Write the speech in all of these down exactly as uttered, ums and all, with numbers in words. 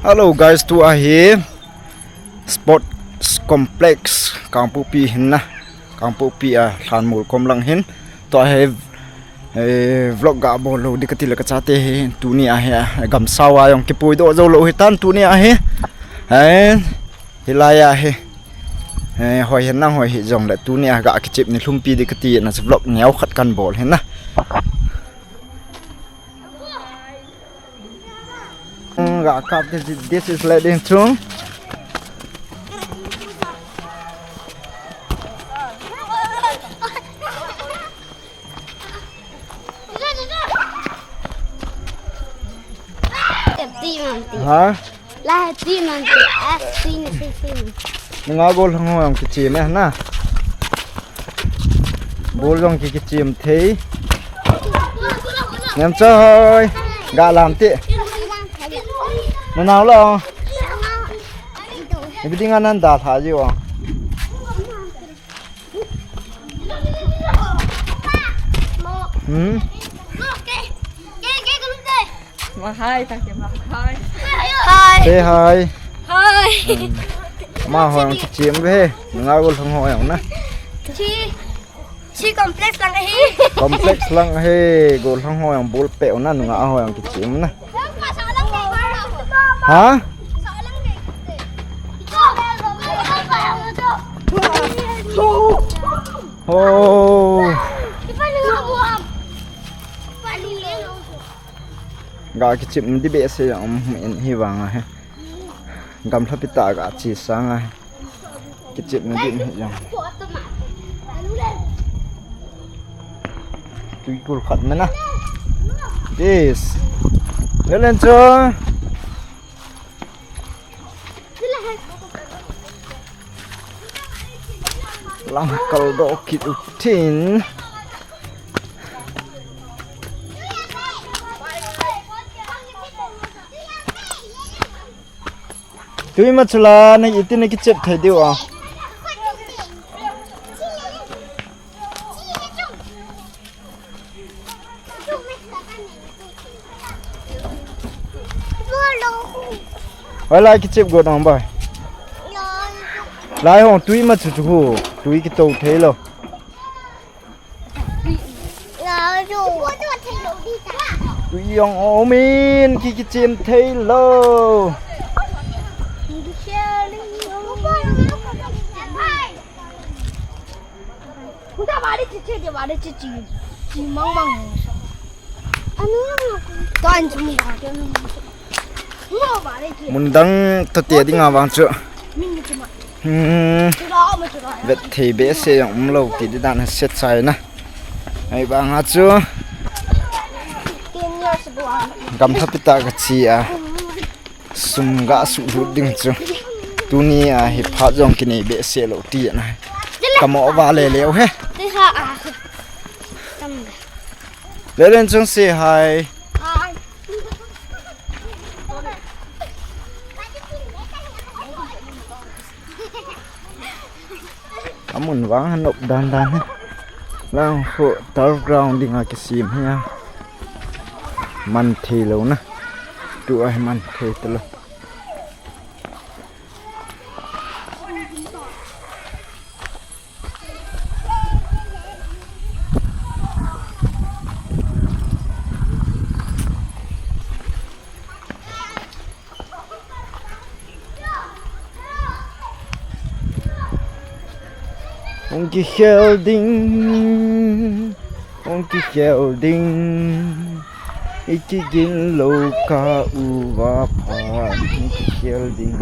Hello guys, tua hi Sports Complex Kangpokpi hin na. Kangpokpi a Lhanmol kom lang hin. Tua hi, eh, vlog ga bol lou ding kati le kachate hi tuni a hi, eh, gamsau a jong kipuidoh jou lou hitan tuni a hi. Eh, hilai a hi. Eh, hoi hin nang hoi hijongle tuni a ga kichep ni lhumpi ding kati na vlog neo khat kan bol hin na. Ga kap te, this is Lechlenchong. Ha? Nunga gollhang ho jong kichem e na. Ball jong ki, kichem thei. Nemcha hoi. Ga lam te. Nanao lo. Ipi dinga nan dalha ji o. Hmm? Ma hai, ta ke ma hai. Hi. Say hi. Hi. Hmm. Ama ho jong kichem ve. Nunga gollhang ho jong na. Chi, chi complex lang ahi. Complex lang ahi. Gollhang ho jong ball peh u na, nunga ho jong kichem na. Ha? Oh. Ga kichep ding behseh jong um in hi vang a hi. Gamlhapi tah ga che sang a hi. Kichep ding hi jong. Tui kul khat mena. Yes. Lechlenchong. Lang kal doh kit u tin. Tui ma chula na iti na kichep thei diu a. Hoi lai kichep got nang bai. Lai hong tui ma chu chu hu. Tui kito thei lou. Tui jong um in ki, kichem thei lou. Mun dang toh te dinga vang chu. Hmm. Vet thei behseh jong um lou ti di dan se chai na. Ahivang a chu. Gamlhapi tah ka che a. Sum ga suhlut ding chu. Tuni a hi phat jong kinei behseh lou ti na. Ka mo va le leu he. Lechlenchong say hi. Amun vang a nop dan dan hi. Lang khu turf ground dinga kisem hi a. Man thei lou na. Tua hi man thei talou. Hung kikhel ding, hung kikhel ding. I kigin lou ka uva pha, hung kikhel ding.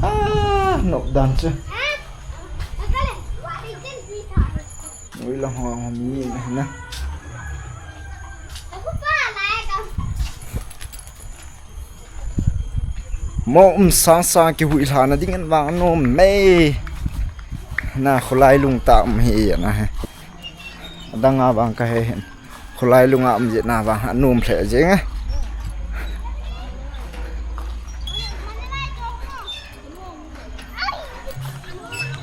Ah, nop dan chu. Ui, la ho mi na. Mo um sang sang kihuilhah na ding in vang nom mai. Na khulai lung ta um hi na he. Adang a vang ka he hin. Khulai lung a um jeh na vang a nom lheh jeng e.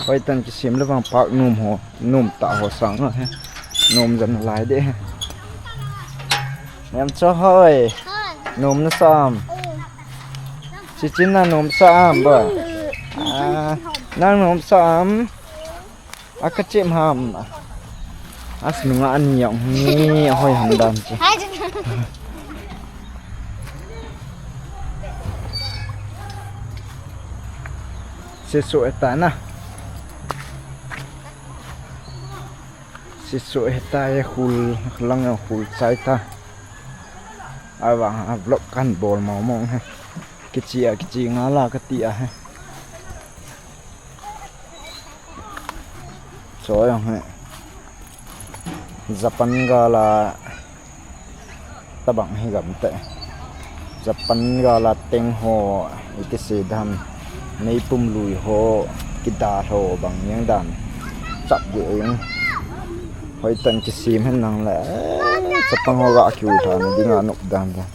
Hoi tan kisem le vang park nom ho, nom ta ho sang a he. Nom jan lai de he. Nemcha hoi. Hoi. Nom na sam. Chichi na nom sa am ba? Ah, nang nom sa am? Aka chim ham. As nunga ani yang ni hoi ham dan chi. Hai, Sisu eta na. Sisu eta e khul lang e khul chai ta. Awa vlog kan bol mau mong he. Kichi a kichi nga la kati a he. Cho yang he. Japan gala tabang hi gam te. Japan gala teng ho iti se dam. Nei pum lui ho kida ho bang yang dan. Chap ge yang. Hoi tan kisim hen nang le. Chapang ho ga kiu than dinga nuk dan dan.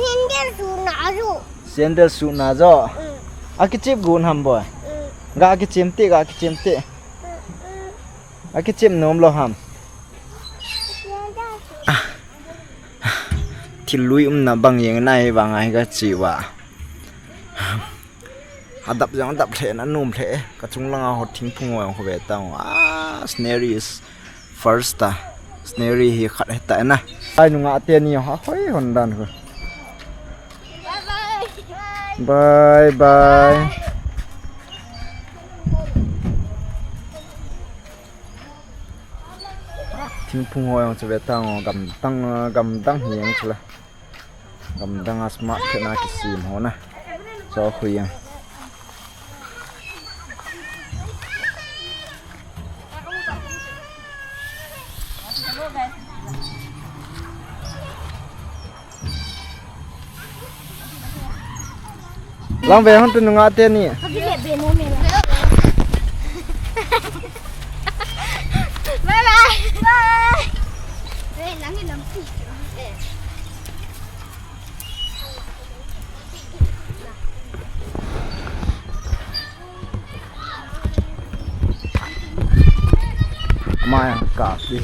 Sandal su na jo. Sandal su na jo. Mm. Akichip gun ham boy. Mm. Ga kichim ti, ga kichim ti. Mm, mm. Akichim nom lo ham. Sandal su. Ah. Thil lui umna bang jeng nai vang ai ga chi wa. Adap jong adap lheh na nom lheh e. Ka chung langa ho thingphung ho jong khu ve tang. Ah, scenery is first ta. Scenery hi khat heta na. Ai nunga teni ha hoi hon dan khu. Bye bye. Thingphung ho jong chu ve tang o, gamdang, gamdang hi jong chu la. Gamdang a smart khe na kisim ho na. Cho khu jong. Lang ve hon tu nunga teni. Bye bye. Bye. Mai ang kap di.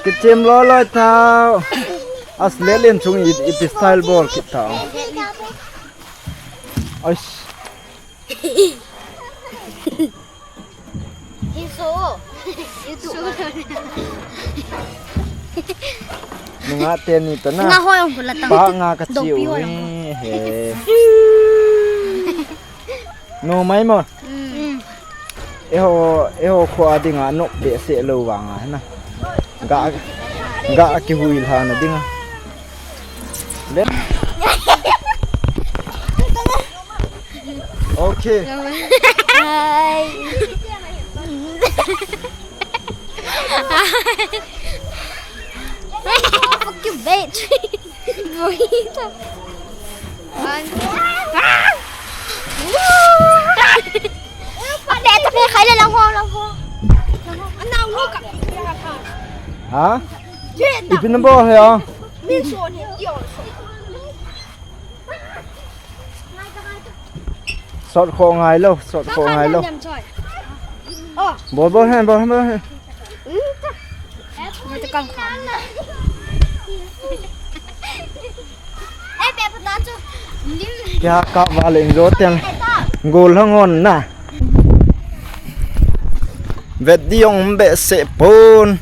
Kichim loi loi tao. As lelin chung i, ipi style bol kit tao. Ais. Nunga teni ta na. Nga hoi ang pula tang. Pa nga ka chiu he. No mai mo. Mm. Eiho, eiho kho a dinga nok behseh lou vanga na. Ga, ga kihui lhana dinga. Le. Okay. Hi. Fuck you, bitch. Burrito. One. Ah! Woo! Ate, ate, kaya lang ho, lang ho. Lang ho. Ano, ang muka? Ha? Ipi na ba, ha? Minsan, hindi ako. Sot kho ngai lou, sot kho ngai lou. Bol bol hen, bol bol hen. Kya ka vale jo ten. Gol hang on na. Vet di jong behseh pon.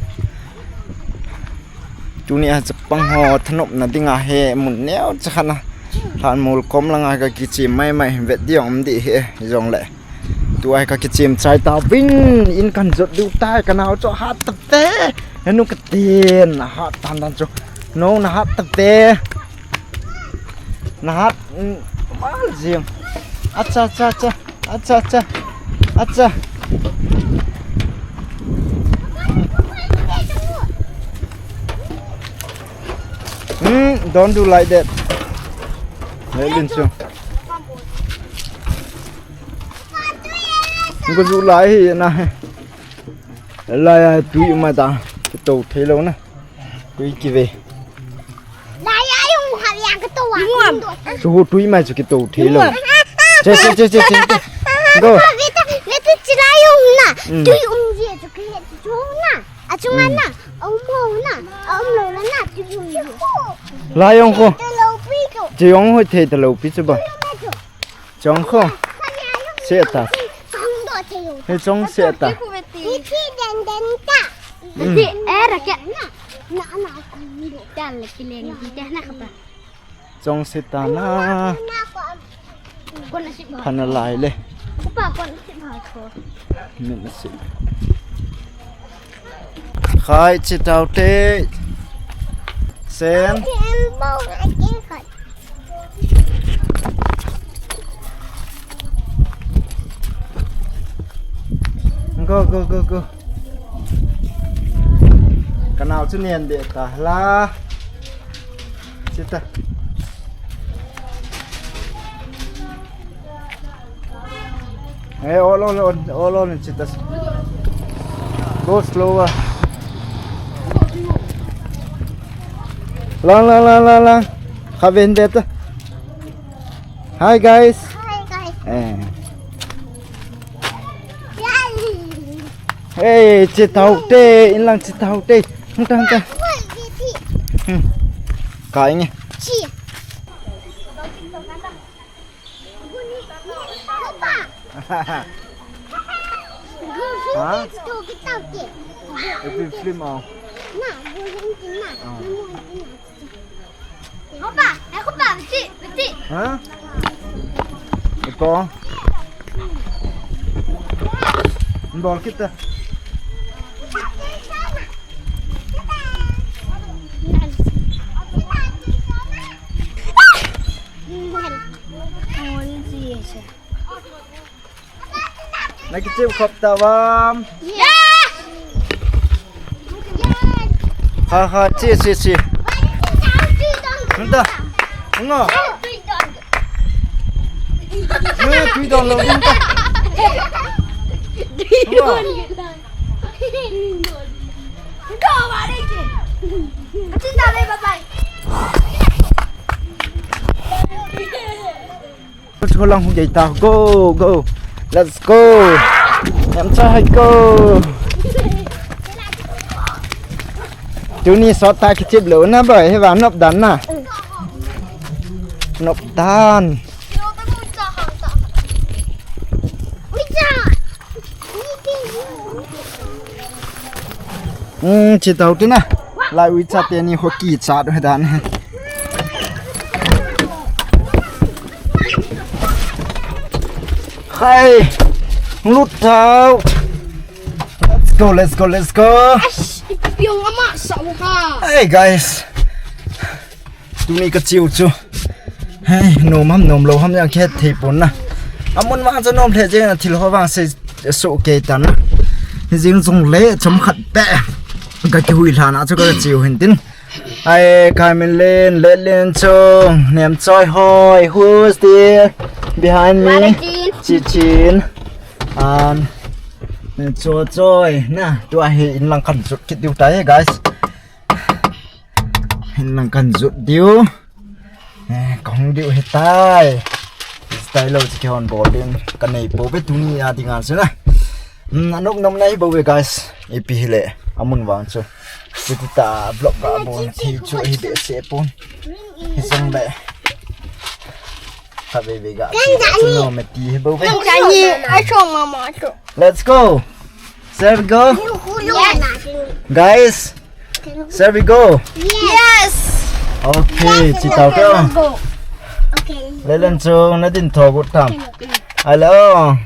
Tuni a chapang ho thanopna dinga hi mun neocha khat a lhan mol kom langa ka kichim mai mai, vet di jong um di hi jongle. Tua hi ka kichim chai tauvin, in kan jot diu tai, ka nao chu hat ta ve. Henu ka tin, na hat tan tan chu. No, na hat ta ve. Na hat, mm, mal jing. Acha, acha, acha. Acha, acha. Acha. Hmm, don't do like that. Hey, Linsu. Go do like here na. Lai a tui um a ta, kitou thei lou na. Tui kive. Lai a jong ha ya kitou a. Chu tui mai chu kitou thei lou. Che, che, che, che, che. Go. Ve ta, ve ta, chi lai jong na. Mm. Tui um je chu kihe chu na. A chung a na. A um ho na. A um lou na na tui um je. Lai jong ko. Te lou pi chu. Che jong hoi thei te lou pi chu ba. Chong kho. Se ta. He chong se ta. Mm. Chong se ta na. Hana lai le. Min si. Khai chi tau te. Sen. Go, go, go, go. Ka nao chu nen de ta la. Chi ta. Hey, all on, all on, all on, chita. Go slower. Lang, lang, lang, lang, lang. Khaven beta. Hi, guys. Hi, guys. Eh. Yay. Hey, chita hote, inlang chita hote. Hung ta, hung ta. Hmm. Kai nge. Chi. Ha? Epi film ah. Ah. Ha? Ito. Bol kita. Na kichim khop ta vam. Ha ha, chi, chi, chi. Nta. Ngo. Ngo, tui don lo, nta. Ngo. Go, bye bye. Chu lang hu gei ta. Go, go. Let's go. Em cha hai go. Tuni sot ta kichip lou na boy. He va nop dan na. Nop dan. Hmm, chi tau tu na. Lai ui cha te ni ho ki cha do dan. Hai. Lut tau. Let's go, let's go, let's go. Ash, ipi piong ama sa mo ha. Hey guys. Tuni ka chiu chu. Hei, nom ham, nom lou ham, jang khet thei pon na. Amun vang chu nom lheh jeng a thil ho vang se so ke tan na. Jing jong le chom khat pe. Ka kihui lhana chu ka chiu hin tin. Ai, Kaiminlen, Letlen Chung, Nem Choi Hoi, who's there behind me? Mother Chin. Chi Chin. And, eh, Cho Choi. Na, tua hi in lang kan jut kit diu tai, guys. Hin lang kan jut diu. Eh, ka hung diu hitai. Style lo chi kihon bol din. Ka nei po ve tuni a dinga chu na. Hmm, anop nom na hi bo ve guys. Ipi hile. Amun vang chu. Chuti ta vlog ga bol na thei chu hi behseh pon. Hi jong le. Ka ve ve ga. Kan chi da chu ni. No me ti hi bo ve. Kan da ni. Ai chong mama chu. Let's go. Shall we go? Yes. Guys, shall we go? Yes. Okay, yes, chi tau yes, ko. Let's go. Okay. Letlen Chung, na din tho gut tam. Hello.